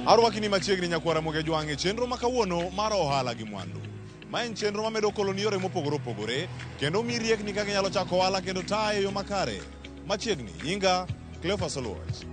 Arwaki ni machiegni nyakwara Ramogi Ajwang' e chenro ma kawuono mar ohala gi mwandu. Ma en chenro mamedo koloni yore mopogore opogore kendo mi riekni kaka inyalo chako ohala kendo taye e yo makare. Machiegni, nyinga Cleophas Oluoch.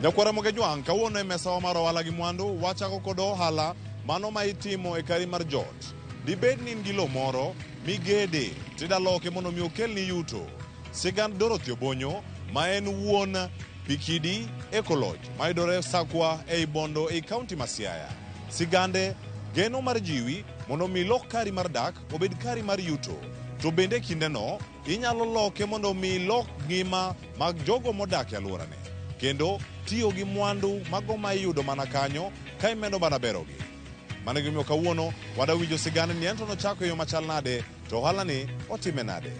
Nyakwara Ramogi Ajwang' kawuono e mesawa mar ohala gi mwandu wachako kod ohala mano ma itimo e kari mar jot. Dibed ni in gi lo moro migede tidaloke mondo mi okelni yuto. Sigand Dorothy Obonyo ma en wuon Pikidi Eco Lodge mayudore Sakwa ei Bondo ei kaunti ma Siaya. Sigande geno mar jiwi mondo mi ilok kari mar dak obed kari mar yuto. To bende e kindeno inyalo loke mondo mi ilok ngima mag jogo modak e alworane kendo tiyo gi mwandu mago ma iyudo mana kanyo ka imedo mana berogi. Mano e gimomiyo kawuono wadwa winjo sigand ni ento nochako e yo machal nade to ohala ni otime nade.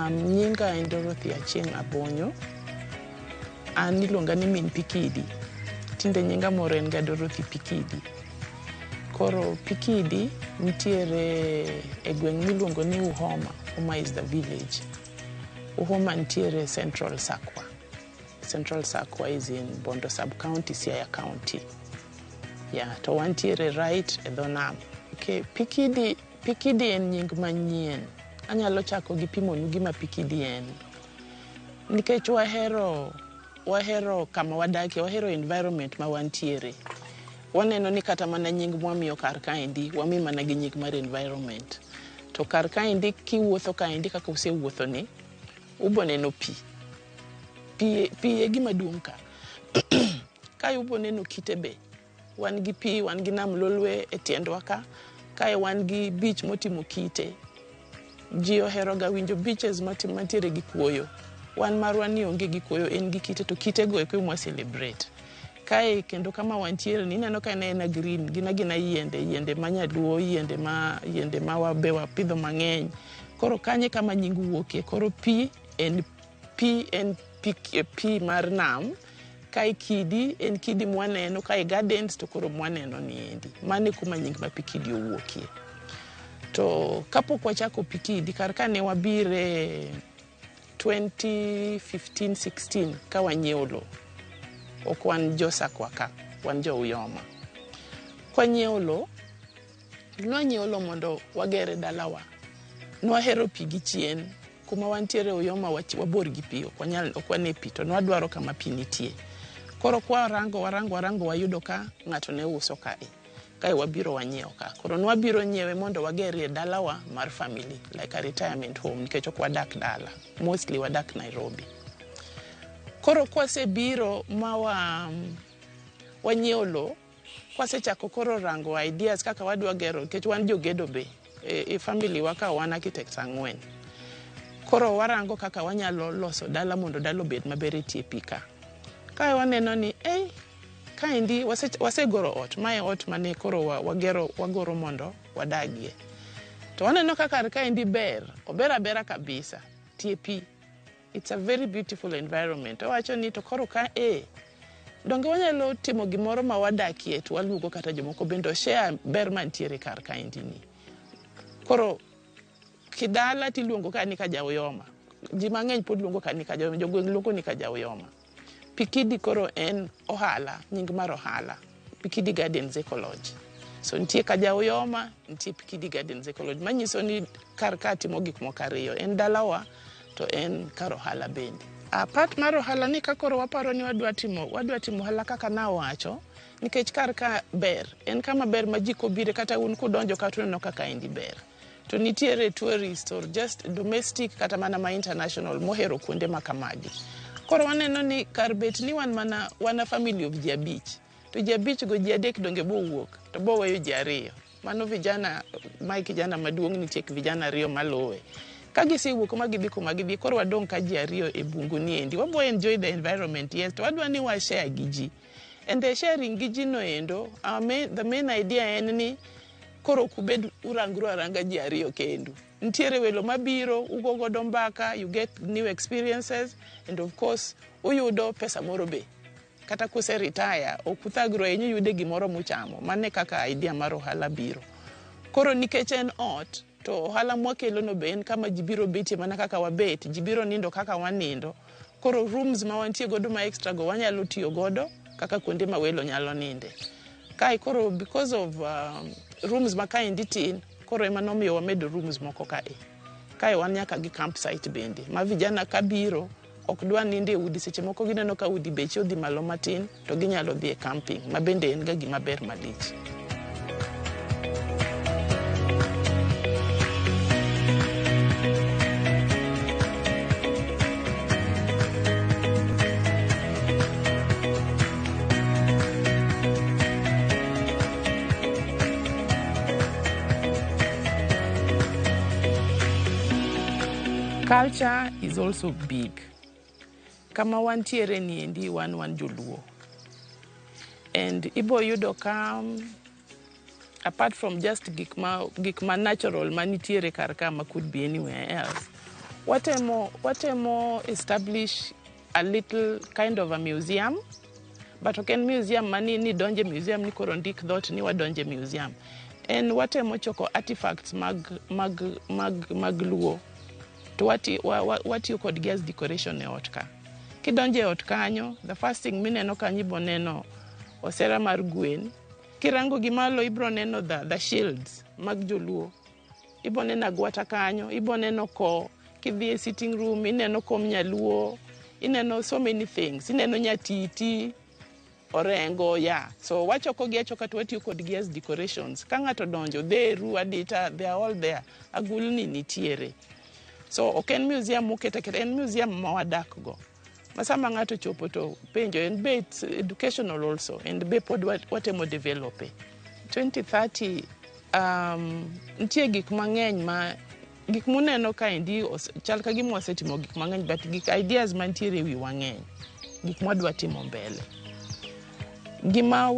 Nyinga en Dorothy Achieng' Abonyo. An iluonga ni min Pikidi. Tinde nyinga moro en ga Dorothy Pikidi. Koro Pikidi nitiere e gweng' miluongo ni Uhoma. Uhoma is the village. Uhoma nitiere Central Sakwa. Central Sakwa is in Bondo sub-county, Siaya County. Yeah, to wantiere right e dho nam. Okay, Pikidi, Pikidi en nying manyien. Anyalo chako gi pimonu gima Pikidi en. Nikech wahero wahero kama wadakie, wahero environment ma wantiere. Waneno ni kata mana nying mwamiyo kar kaendi, wami mana gi nying mar environment. To kar kaendi kiwuotho kaendi kaka usewuotho ni, ubo neno pi. Pi, pi e gima duong' ka. Kae ubo neno kite be. Wan gi pi, wan gi nam lolwe e tiendwa ka. Kae wan gi beach motimo kite. Ji ohero ga winjo beaches mantiere gi kuoyo. Wan marwa ni onge gi kuoyo, en gi kite to kite go eko ema celebrate. Kae kendo kama wantiere ni ineno ka en aena green, gin agina yiende, yiende ma nyaluo, yiende ma yiende ma wabe wapidho mang'eny. Koro kanyo e kama nying wuokie. Koro pi en pi en pi, pi mar nam. Kae kidi en kidi mwaneno, kae gardens to koro mwaneno niendi. Mano e kuma nying ma Pikidi owuokie. To kapok wachako Pikidi, kar ka ne wabire 2015-16 ka wanyiewo lo. Ok wan jo Sakwa ka, wan jo Uyoma. Kwanyiewo lo, nwanyiewo lo mondo wagere dalawa. Nwahero pi gi chien. Kuma wantiere Uyoma wabor gi pi, ok wanyal, ok wane pi, to nwadwaro kama pi nitie. Koro kwarango, warango, warango wayudo ka ng'ato ne uso kae. Kae wabiro wanyiewo ka. Koro nwabiro nyiewe mondo wagerie dalawa mar family, like a retirement home, nikech ok wadak dala. Mostly wadak Nairobi. Koro kwasebiro ma wa, wanyiewo lo, kwasechako koro rango ideas kaka wadwa gero, nikech wan jogedo be. E family wa ka wan architects ang'wen. Koro warango kaka wanyalo loso dala mondo dala obed maber e tie pi ka. Kae waneno ni, ei, kaendi wasegoro ot, mae ot mane koro wagero, wagoro mondo wadagie. To waneno ka kar kaendi ber, ober abera kabisa, tie pi. It's a very beautiful environment. Owacho ni to koro ka e, donge wanyalo timo gimoro ma wadakie to waluongo kata jomoko bende oshare ber mantiere kar kaendi ni. Koro kidala tiluongo ka ni Kajauyoma. Ji mang'eny pod luongo ka ni Kajauyoma, jogweng' luongo ni Kajauyoma. Pikidi koro en ohala, nying mar ohala. Pikidi Gardens Eco Lodge. So nitie Kajauyoma, nitie Pikidi Gardens Eco Lodge. Manyiso ni kar ka timo gik moko ariyo. En dalawa to en kar ohala bende. Part mar ohala ni ka koro waparo ni wadwa timo ohala kaka nawacho, nikech kar ka ber, en kama ber ma ji kobire kata un kudonjo ka tuneno kaka endi ber. To nitiere tourist or just domestic kata mana ma international mohero kuonde ma kamagi. Koro waneno ni kar bet ni wan mana wan a family of ji abich. To ji abich go ji adek donge bowuok to boweyo ji ariyo. Mano vijana, mae kijana maduong' nitie vijana ariyo maluwe. Ka gisewuok ma gidhi kuma gidhi, koro wadong' ka ji ariyo e bungu ni endi. Wabo enjoy the environment, yes, to wadwa ni wa share gi ji. And the sharing gi ji no endo, our main, the main idea en ni koro ok ubed urangru aranga ji ariyo kendu. Nitiere welo mabiro, ugo godo mbaka, you get new experiences, and of course, uyudo pesa moro be. Kata kuse retire, ok uthagru ahinya, uyude gimoro muchamo. Mano e kaka idea mar ohala biro. Koro nikech en ot, To ohala mwakelo no be en kama ji biro betie mana kaka wabet, ji biro nindo kaka wanindo. Koro rooms ma wantie godo ma extra go wanyalo tiyo godo kaka kuonde ma welo nyalo ninde. Kae koro because of rooms ma kaendi tin, koro ema nomiyo wamedo rooms moko kae. Kae wan nyaka gi campsite bende ma vijana kabiro ok dwa nindo e udi, seche moko gineno ka udi beche odhi malo matin to ginyalo dhi e camping ma bende en ga gima ber malich. Culture is also big. Kama wantiere ni endi wan joluo. And ibo yudo ka apart from just gik ma natural manitiere kar ka ma could be anywhere else, watemo establish a little kind of a museum, but ok en museum mani ni donje museum ni koro ndik dhot ni wadonje museum. En watemo choko artifacts mag Luo to watiyo kodgi as decoration e ot ka. Kidonjo e ot kanyo, the first thing mineno kanyo ibo neno osera mar gwen. Kirango gi malo ibro neno the shields mag joluo. Ibo neno agwata kanyo, ibo neno ko. Kidhi e sitting room ineno kom nyaluo, ineno so many things. Ineno nyatiti, orengo, yeah. So wachoko gi achoka to watiyo kodgi as decorations. Ka ng'ato donjo, dheru, adita, they are all there. Agulni nitiere. So ok en museum moket aketa, en museum ma wadak go. Ma sama ng'ato chopo to penjo, en be it's educational also, and be pod watemo develop. 2030, nitie gik mang'eny ma gik muneno kaendi chal ka gima wasetimo gik mang'eny, but gik ideas mantiere e wiwa ng'eny, gik mwadwa timo mbele. Gima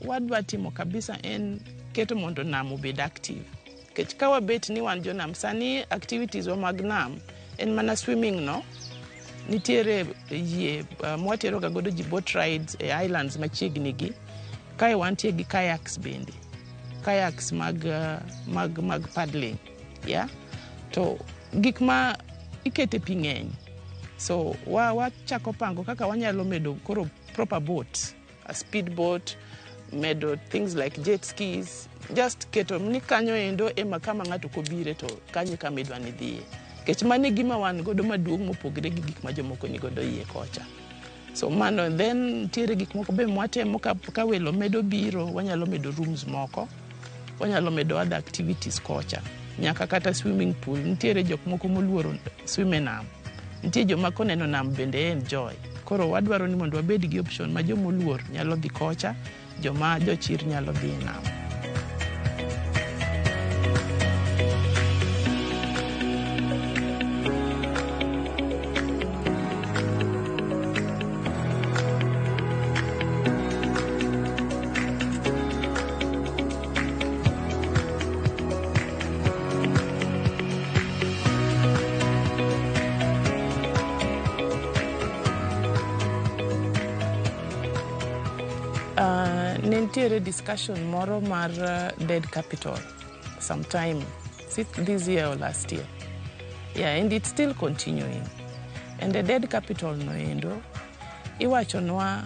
wadwa timo kabisa en keto mondo nam obed active. Nikech ka wabet ni wan jonam, sani activities wa mag nam en mana swimming no. Nitiere yie mwatero ga godo ji boat rides e islands machiegni gi. Kae wantie gi kayaks bende. Kayaks mag paddling. Yeah? To gik ma ikete pi ng'eny. So wachako pango kaka wanyalo medo koro proper boats, a speed boat, medo things like jet skis, just keto ni kanyo endo ema kama ng'ato kobire to kanyo kama idwa ni dhiye. Nikech mano e gima wan godo maduong' mopogre gi gik ma jomoko ni godo iye kocha. So mano then nitiere gik moko be mwatemo ka welo medo biro, wanyalo medo rooms moko, wanyalo medo other activities kocha. Nyaka kata swimming pool, nitiere jok moko moluoro swim e nam. Nitie joma koneno nam bende enjoy. Koro wadwaro ni mondo wabed gi option ma jomoluor nyalo dhi kocha, joma jochir nyalo dhi e nam. Ne nitiere discussion moro mar dead capital sometime, is it this year or last year? Yeah, and it's still continuing. And the dead capital no endo, iwachonwa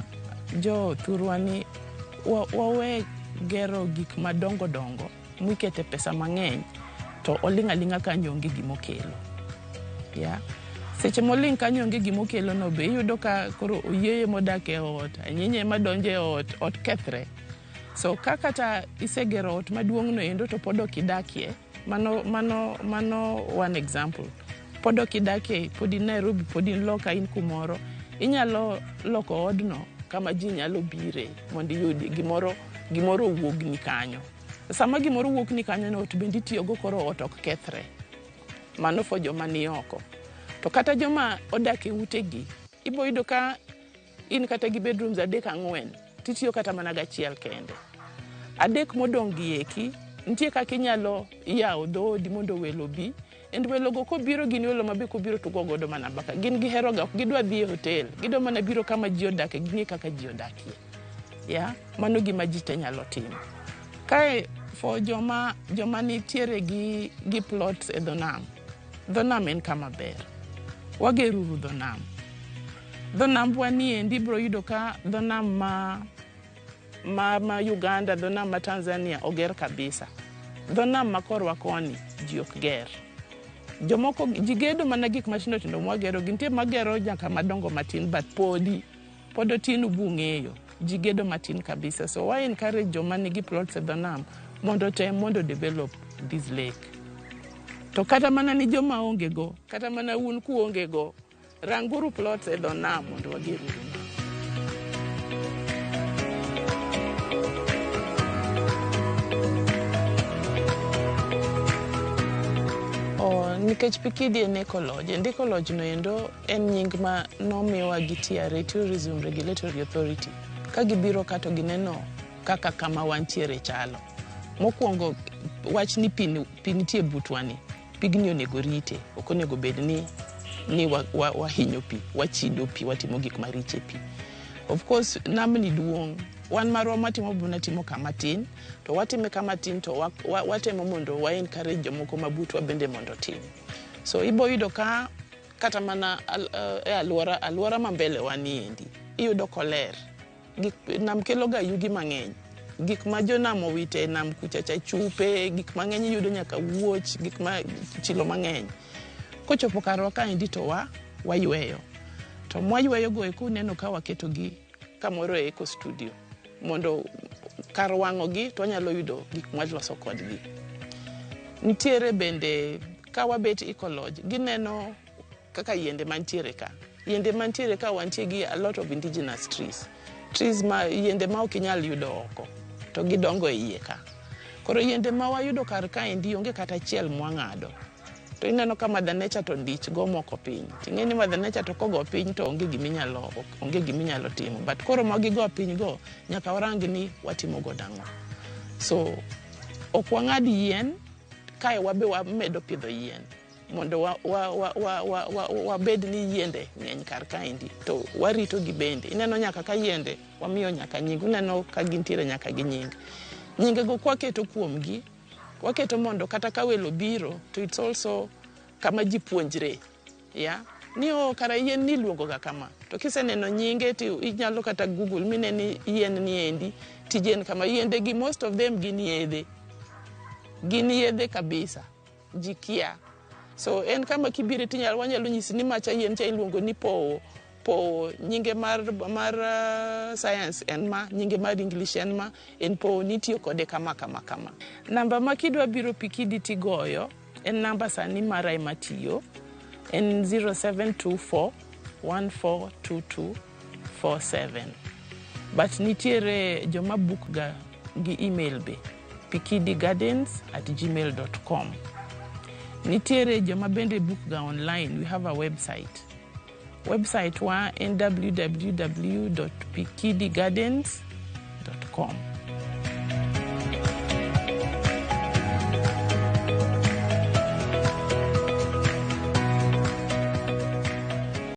jo thurwa ni wawe gero gik madongo dongo mikete pesa mang'eny to oling' aling'a kanyo onge gimokelo. Yeah. Seche moling' kanyo onge gimokelo no be iyudo ka koro oyieye modak e ot, anyinye ema donjo e ot, ot kethre. So ka kata isegero ot maduong' no endo to pod ok idakie, mano one example. Pod ok idakie, pod in Nairobi, pod in loka, in kumoro, inyalo loko odno kama ji nyalo bire mondo iyud gimoro owuogni kanyo. Sama gimoro wuokni kanyo no, ot bende itiyogo koro ot ok kethre. Mano for joma ni oko. To kata joma odak e utegi, ibo yudo ka in kata gi bedrooms 3 4, titiyo kata mana gachiel kende. 3 modong' gi eki, nitie kaka inyalo yawo dhoodi mondo welo obi. And welo go kobiro gin welo mabe kobiro to go godo mana mbaka. Gin giheroga, ok gidwa dhi e hotel. Gidwa mana biro kama ji odakie, ging'e kaka ji odakie. Yeah? Mano gima ji te nyalo timo. Kae For joma nitiere gi plots e dho nam, dho nam en kama ber. Wageruru dho nam. Dho nambwa ni endi ibiro yudo ka dho nam ma Uganda, dho nam ma Tanzania oger kabisa. Dho nam ma korwa koni ji ok ger. Jomoko ji gedo mana gik matindo tindo mwagero, gintie magero nyaka madongo matin, but pod otin bung'eyo. Ji gedo matin kabisa. So wa encourage joma nigi plots e dho nam mondo otem mondo develop this lake. To kata mana ni joma onge go, kata mana un kuonge go, ranguru plots e dho nam mondo wager uru nam. Oh, nikech Pikidi en ecolodge, and ecolodge no endo en nying ma nomiwa gi TRA, Tourism Regulatory Authority. Ka gibiro ka to gineno kaka kama wantiere chalo. Mokwongo, wach ni pi nitie butwa ni, pigni onego rite, ok onego bed ni wahinyo pi, wachido pi, watimo gik maricho e pi. Of course, namni duong', wan marwa matimo buna timo kama tin, to watime kama tin to watemo mondo wa encourage jomoko mabutwa bende mondo otim. So ibo yudo ka kata mana e alwora ma mbele wa ni endi, iyudo koler. Nam kelo ga yugi mang'eny. Gik ma jonam owito e nam kucha cha, chupe, gik mang'eny iyudo nyaka wuoch, gik ma chilo mang'eny. Kochopo karwa kaendi to wayweyo. To mwayweyo go eko uneno ka waketogi kamoro e eco studio mondo kar wang'o gi to wanyalo yudo gik mwaloso kodgi. Nitiere bende ka wabet ecolodge, gineno kaka yiende mantiere ka. Yiende mantiere ka wantie gi a lot of indigenous trees. Trees ma yiende ma ok inyal yudo oko to gidongo e iye ka. Koro yiende ma wayudo kar kaendi onge kata achiel mwang'ado. To ineno ka Mother Nature to ndich go moko piny. Ting'e ni Mother Nature to kogo piny to onge giminyalo timo. But koro ma gigo piny go nyaka warang ni watimo go nang'o. So ok wang'ad yien kae wabe wamedo pidho yien mondo wabed ni yiende ng'eny kar kaendi to warito gi bende. Ineno nyaka ka yiende wamiyo nyaka nying, uneno ka gintiere nyaka gi nying. Nyingego kwaketo kuomgi, waketo mondo kata ka welo biro to it's also kama ji puonjre. Yeah? Ni o kara yien ni iluongo ga kama. To kiseneno nyinge to inyalo kata Google mine ni yien ni endi tije en kama. Yiende gi most of them gin yedhe. Gin yedhe kabisa. Ji kia. So en kama kibiro tinyalo wanyalo nyisi ni macha yien cha iluongo ni powo. Powo nyinge mar science en ma, nyinge mar English en ma, en powo nitiyo kode kama kama kama. Namba ma kidwa biro Pikidi tigoyo en namba sani mara ema tiyo en 0724 1422 47. But nitiere joma book ga gi email be, pikidigardens@gmail.com. Nitiere joma bende book ga online, we have a website. Website wa en www.pikidigardens.com.